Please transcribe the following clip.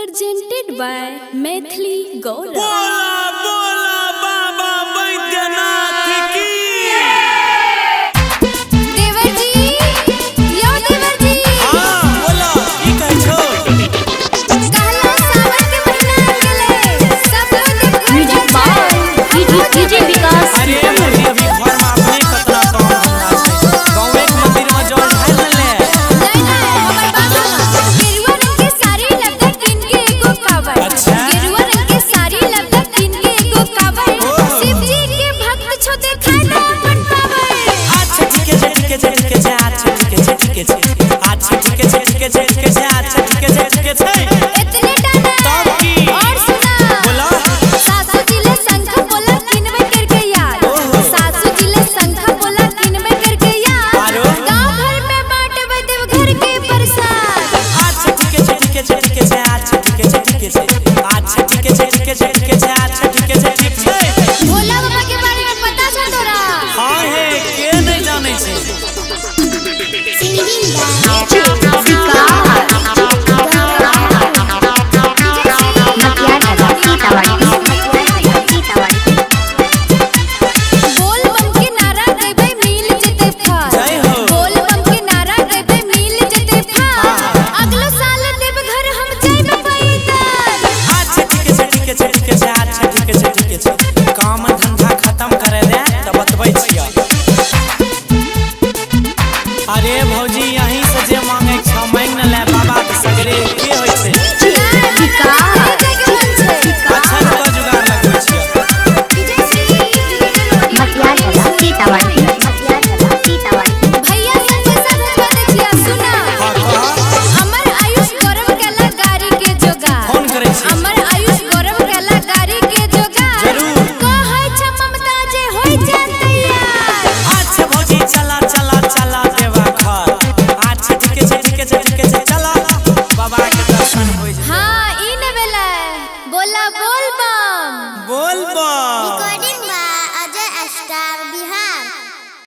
Presented by Maithili Gaurav. बोला बोला बाबा बैद्यनाथ की। देवर जी, यो देवर जी। हाँ, बोला की कहै छौ? कहला सावन के महीना आ गेलै, सब लोग देवघर म्यूजिक जाइ बाय छै। डीजे विकास। अरे भौजी, अभी घर में अपने कतना काम धंधा छै। गाँवे के मंदिर में जल ढारि लेले। नहीं नहीं, हमर बात सुनो। गेरुआ रंग के साड़ी लबदा किन के एगो कावर। अच्छा। गेरुआ रंग के साड़ी लबदा किन के एगो कावर। ओहो। शिव जी के भक्त छो देखा ना अपन पावर। अच्छा ठीके छै, ठीके छै, ठीके छै। अच्छा ठीके छै, ठीके छै। अच्छा ठीके छै, ठीके छै, ठीके छै। अच्छा ठीके छै, ठीके छै। इतने डाना तब की? और सुना। बोला। सासू जी ले शंख बोला किनबे करके यार। ओहो। सासू जी ले शंख बोला किनबे करके यार। आरो? गांव भर में बांटबे देवघर के प्रसाद। अच्छा ठीके छै, ठीके छै, ठीके छै। अच्छा ठीके छै, ठीके छै। अच्छा ठीके छै, ठीके छै, ठीके छै। अच्छा ठीके छै, ठीक छै। भोला बाबा के बारे में पता छौ तोरा? हाँ हे, के नहि जानै छै? डीजे विकास मटियाला सीतामढ़ी। बोल बम के नारा देबे मिल जेते फल। जय हो। बोल बम के नारा देबे मिल जेते फल। अगलो साल देवघर हम जाइबे पैदल। अच्छा ठीके छै, ठीके छै, ठीके छै। अच्छा ठीके छै, ठीके छै। काम धंधा खत्म करे दे तऽ बतबै छियौ। अरे भौजी, यहीं से जे मांगे छौ मांगि ने ले, बाबा के सगरे के होइ छै। डीजे विकास। अच्छा रुको, जुगाड़ लगबै छियौ। मटियाला सीतामढ़ी। भैया संग पैसा भेजवा दै छियै, सुना। हाँ, कह। अमर आयुष गौरव केला गाड़ी के जोगार। फोन करै छियै। अमर आयुष गौरव केला गाड़ी के जोगार। जरूर। कहै छ ममता जे होइ जा तैयार। अच्छा भौजी, चला चला चला देवा घर। अच्छा ठीके छै, ठीके छै, ठीके छै। चला, बाबा के दर्शन होइ जेतै। हाँ, ई ने भेलै बोला बोल बम। बोल बम।